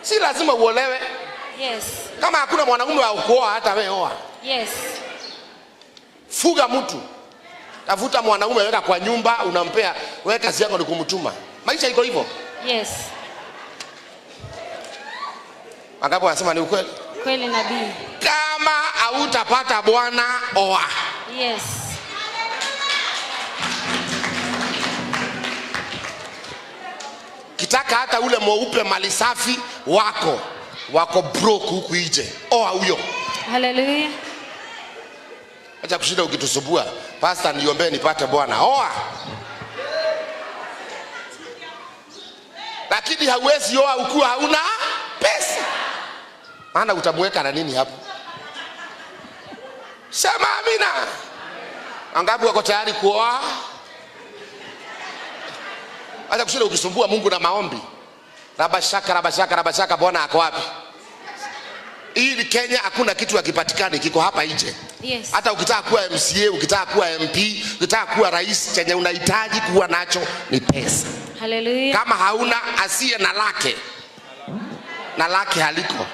Si lazima uolewe. Yes. Kama hakuna mwanaume wa kuoa, hata wewe oa. Yes. Fuga mtu, tafuta mwanaume, weka kwa nyumba, unampea wewe, kazi yako ni kumtuma. Maisha iko hivyo. Yes. Wangapi wanasema ni ukweli? Kweli nabii. Kama hautapata bwana, oa. Yes. Kitaka hata ule mweupe mali safi wako wako broke huku nje, oa huyo. Hallelujah. Acha kushinda ukitusumbua, pastor, niombee nipate bwana. Oa. Lakini hauwezi oa ukiwa hauna pesa, maana utamweka na nini hapo? Sema amina. Wangapi wako tayari kuoa? Acha kushinda ukisumbua Mungu na maombi. Rabashaka, rabashaka, rabashaka, Bwana ako wapi? Hii ni Kenya, hakuna kitu hakipatikani, kiko hapa nje. Yes. Hata ukitaka kuwa MCA, ukitaka kuwa MP, ukitaka kuwa rais, chenye unahitaji kuwa nacho ni pesa. Hallelujah. Kama hauna, asiye na lake na lake haliko.